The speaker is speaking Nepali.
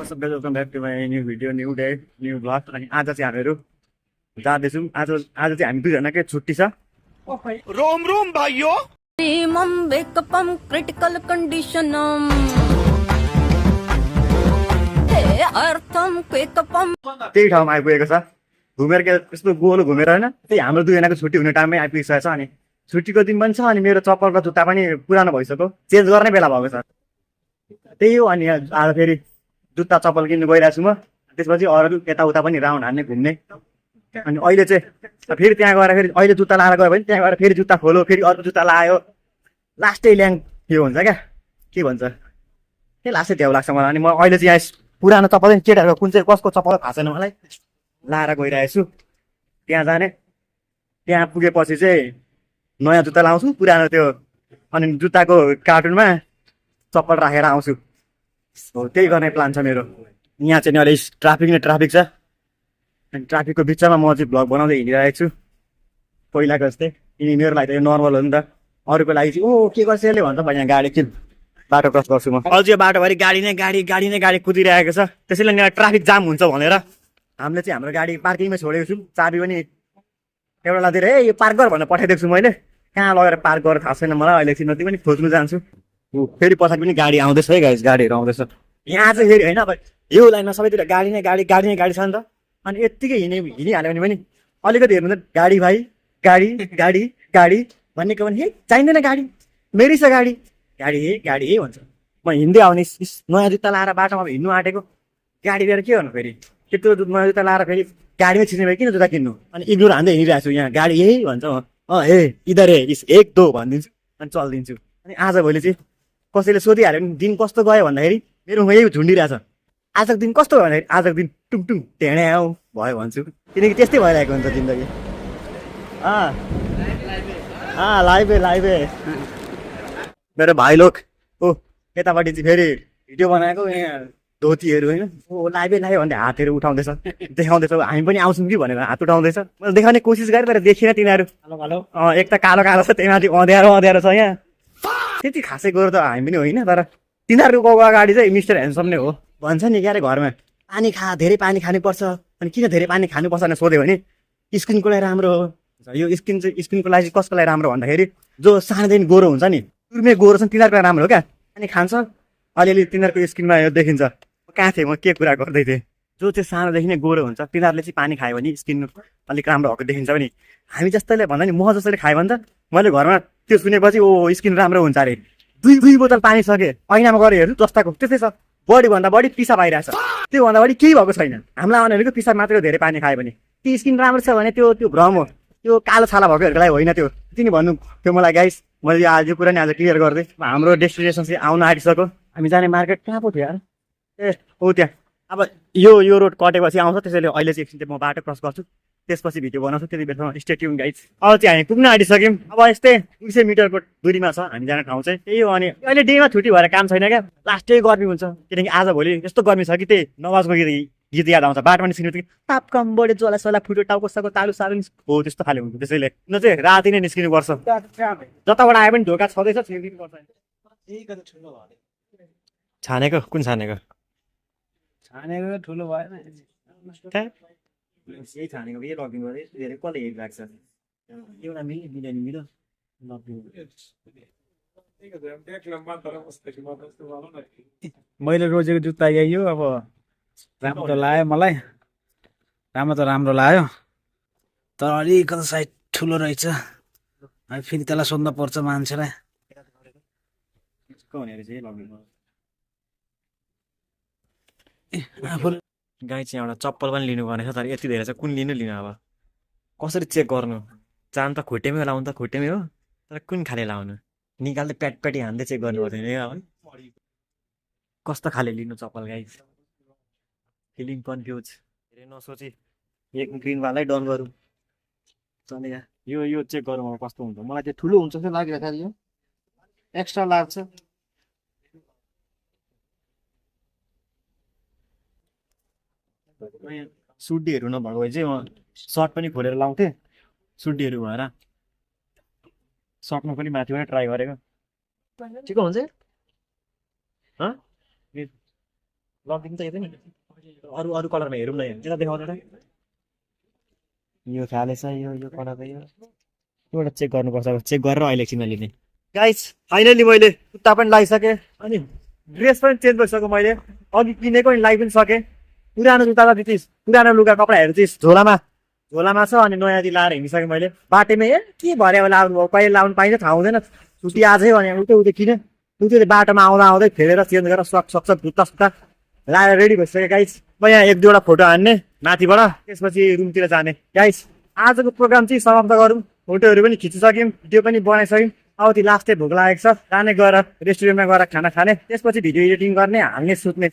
Welcome back to my new video new day new blog. अनि आज चाहिँ हामीहरू जाँदैछौँ। आज चाहिँ हामी दुईजनाकै छुट्टी छ। रोम रोम भाइयों वेकअपम क्रिटिकल कन्डिसनम अर्थम वेकअपम त्यही ठाउँमा आइपुगेको छ। घुमेर के यस्तो गोलो घुमेर होइन, त्यही हाम्रो दुईजनाको छुट्टी हुने टाइममै आइपुगिसकेको छ। अनि छुट्टीको दिन पनि छ। अनि मेरो चप्पल र जुत्ता पनि पुरानो भइसक्यो, चेन्ज गर्ने बेला भएको छ। त्यही हो। अनि आज फेरि जुत्ता चप्पल किन्नु गइरहेको छु म। त्यसपछि अरू यताउता पनि राउन्ड हान्ने घुम्ने। अनि अहिले चाहिँ फेरि त्यहाँ गएर फेरि अहिले जुत्ता लाएर गयो भने त्यहाँ गएर फेरि जुत्ता खोलो, फेरि अर्को जुत्ता लायो। लास्टै ल्याङ के हुन्छ क्या, के भन्छ के लास्टै त्यहाँ लाग्छ मलाई। अनि म अहिले चाहिँ यहाँ पुरानो चप्पल चाहिँ केटाहरूको कुन चाहिँ कसको चप्पल थाहा छैन मलाई, लाएर गइरहेको छु त्यहाँ जाने। त्यहाँ पुगेपछि चाहिँ नयाँ जुत्ता लाउँछु, पुरानो त्यो अनि जुत्ताको कार्टुनमा चप्पल राखेर आउँछु। हो त्यही गर्ने प्लान छ मेरो। यहाँ चाहिँ अहिले ट्राफिक छ। अनि ट्राफिकको बिचमा म चाहिँ भ्लग बनाउँदै हिँडिरहेको छु पहिलाको जस्तै। किनकि मेरो लागि त यो नर्मल हो नि त। अरूको लागि चाहिँ ओ के गर्छ यसले भन्छ यहाँ गाडी एकछिन बाटो क्रस गर्छु म। अझ यो बाटोभरि गाडी नै गाडी कुदिरहेको छ। त्यसैले यहाँ ट्राफिक जाम हुन्छ भनेर हामीले चाहिँ हाम्रो गाडी पार्किङमै छोडेको छौँ। चाबी पनि एउटालाई दिएर ए यो पार्क गर भनेर पठाइदिएको छु मैले। कहाँ लगेर पार्क गरेर थाहा छैन मलाई। अहिले एकछिन पनि खोज्नु जान्छु। फेरि पछाडि पनि गाडी आउँदैछ है गाइस, गाडीहरू आउँदैछ। यहाँ चाहिँ फेरि होइन, अब यो लाइनमा सबैतिर गाडी नै गाडी छ नि त। अनि यत्तिकै हिँडिहाल्यो भने पनि अलिकति हेर्नु त गाडी भाइ गाडी भन्नेको भने हे चाहिँदैन गाडी, मेरै छ गाडी हे भन्छ। म हिँड्दै आउने नयाँ जुत्ता लाएर बाटोमा हिँड्नु आँटेको, गाडी लिएर के गर्नु फेरि त्यत्रो नयाँ जुत्ता लाएर फेरि गाडीमै छिर्ने भए किन जुत्ता किन्नु। अनि इग्नोर हान्दै हिँडिरहेको छु यहाँ। गाडी यही भन्छ हे इधर हे इस एक दो भनिदिन्छु अनि चलिदिन्छु। अनि आजभोलि चाहिँ कसैले सोधिहाल्यो भने दिन कस्तो गयो भन्दाखेरि मेरो यही झुन्डिरहेछ। आजको दिन कस्तो भयो भन्दाखेरि आजको दिन टुङटुङ ढेँड्याउ भयो भन्छु। किनकि त्यस्तै भइरहेको हुन्छ जिन्दगी। लाइभे मेरो भाइ लोग ओ यतापट्टि चाहिँ फेरि भिडियो बनाएको यहाँ धोतीहरू होइन ओ लाइभे भन्दै हातहरू उठाउँदैछ, देखाउँदैछ। हामी पनि आउँछौँ कि भनेर हात उठाउँदैछ। मैले देखाउने कोसिस गरेँ तर देखिनँ तिनीहरू। एक त कालो छ, त्यही माथि अँध्यारो छ यहाँ। त्यति खासै गरो त हामी पनि होइन, तर तिनीहरूको अगाडि चाहिँ मिस्टर ह्यान्डसम नै हो भन्छ नि क्यारे। घरमा पानी धेरै पानी खानुपर्छ। अनि किन धेरै पानी खानुपर्छ भनेर सोध्यो भने स्किनको लागि राम्रो हो। यो स्किनको लागि कसको लागि राम्रो भन्दाखेरि जो सानोदेखि गोरो हुन्छ नि, सुरुमै गोरो छ तिनीहरूको लागि राम्रो हो क्या। अनि खान्छ अलिअलि तिनीहरूको स्किनमा यो देखिन्छ। कहाँ थिएँ म, के कुरा गर्दै थिएँ। जो चाहिँ सानोदेखि नै गोरो हुन्छ तिनीहरूले चाहिँ पानी खायो भने स्किन अलिक राम्रो भएको देखिन्छ भने हामी जस्तैले भन्दा नि म जस्तैले खायो भने त मैले घरमा त्यो सुनेपछि ओ स्किन राम्रो हुन्छ अरे। दुई बोतल पानी सके ऐनामा गएर हेर्नु जस्ताको त्यस्तै छ। बढीभन्दा बढी पिसाब आइरहेछ, त्योभन्दा बढी केही भएको छैन। हामीलाई आउनेहरूको पिसाब मात्रै धेरै पानी खायो भने त्यो स्किन राम्रो छ भने त्यो भ्रम हो। त्यो कालो छाला भएकोहरूको लागि होइन त्यो। तिनी भन्नु थियो मलाई गाइस। मैले आज यो कुरा नि आज क्लियर गर्दै। हाम्रो डेस्टिनेसन चाहिँ आउन आँटिसक्यो। हामी जाने मार्केट कहाँ पो थियो यार, ए हो त्यहाँ। अब यो रोड कटेपछि आउँछ, त्यसैले अहिले चाहिँ एकछिन म बाटो क्रस गर्छु, त्यसपछि भिडियो बनाउँछु। त्यति बेलासम्म स्टे ट्युन गाइस। अब चाहिँ हामी पुग्न आँटिसक्यौँ। अब यस्तै 200 मिटरको दूरीमा छ हामी जाने ठाउँ चाहिँ। त्यही हो। अनि अहिले डेमा छुट्टी भएर काम छैन क्या, लास्टै गर्मी हुन्छ। किनकि आजभोलि यस्तो गर्मी छ कि त्यही नवाजको गीत याद आउँछ। बाटोमा निस्किनु बित्तिकै ताप कम बढे ज्वाला सला फुट्यो टाउको सको तालु सालु हो त्यस्तो खाले हुन्छ। त्यसैले न चाहिँ राति नै निस्किनु पर्छ। जताबाट आए पनि ढोका छँदैछ, छिर्दिनु पर्छ। छानेको कुन छानेको ठुलो भएन यही छानेको के लगिदिनु पऱ्यो। धेरै कसले हेरिरहेको छ एउटा मिल्यो मैले रोजेको जुत्ता यही हो। अब राम्रो त लाग्यो मलाई, राम्रो लाग्यो, तर अलिकति साइज ठुलो रहेछ। फेरि त्यसलाई सोध्न पर्छ मान्छेलाई। गाई चाहिँ एउटा चप्पल पनि लिनुपर्ने छ, तर यति धेरै चाहिँ कुन लिनु अब कसरी चेक गर्नु। जान त खुट्टेमै लाउनु त खुट्टेमै हो, तर कुन खाले लाउनु निकाल्दै प्याटी हान्दै चेक गर्नु पर्दैन है। कस्तो खाले लिनु चप्पल गाई, फिलिङ कन्फ्युज। धेरै नसोची एक ग्रिनवालै डन गरौँ चलेगा। यो चेक गरौँ अब कस्तो हुन्छ। मलाई चाहिँ ठुलो हुन्छ जस्तो लागिरहेको छ, यो एक्स्ट्रा लाग्छ। सुड्डीहरू नभएको भए चाहिँ म सर्ट पनि खोलेर लाउँथेँ। सुड्डीहरू भएर सक्नु पनि माथिबाट ट्राई गरेको ठिक हुन्छ। लगिङ त यतै नि अरू अरू कलरमा हेरौँ न यता देखाउँदा त यो खाले छ यो कलर यो एउटा चेक गर्नुपर्छ अब चेक गरेर अहिले एकछिनमा लिने गाइस फाइनली मैले जुत्ता पनि लगाइसकेँ अनि ड्रेस पनि चेन्ज भइसक्यो मैले अघि किनेको नि लगाइ पनि सकेँ पुरानो जुत्ता त चिज पुरानो लुगा कपडाहरू चिज झोलामा छ अनि नयाँ लाएर हिँडिसकेँ मैले बाटोमै के भरे अब लाउनु भयो कहिले लाउनु पाइन्छ थाहा हुँदैन छुट्टी आजै भने उतै किने उतै बाटोमा आउँदै फेरेर चेन्ज गरेर सक्छ जुत्ता सुत्ता लाएर रेडी भइसक्यो गाइस म यहाँ एक दुईवटा फोटो हान्ने माथिबाट त्यसपछि रुमतिर जाने गाइस आजको प्रोग्राम चाहिँ समाप्त गरौँ फोटोहरू पनि खिचिसक्यौँ भिडियो पनि बनाइसक्यौँ अब त्यो लास्टै भोक लागेको छ जाने गएर रेस्टुरेन्टमा गएर खाना खाने त्यसपछि भिडियो एडिटिङ गर्ने हाल्ने सुत्ने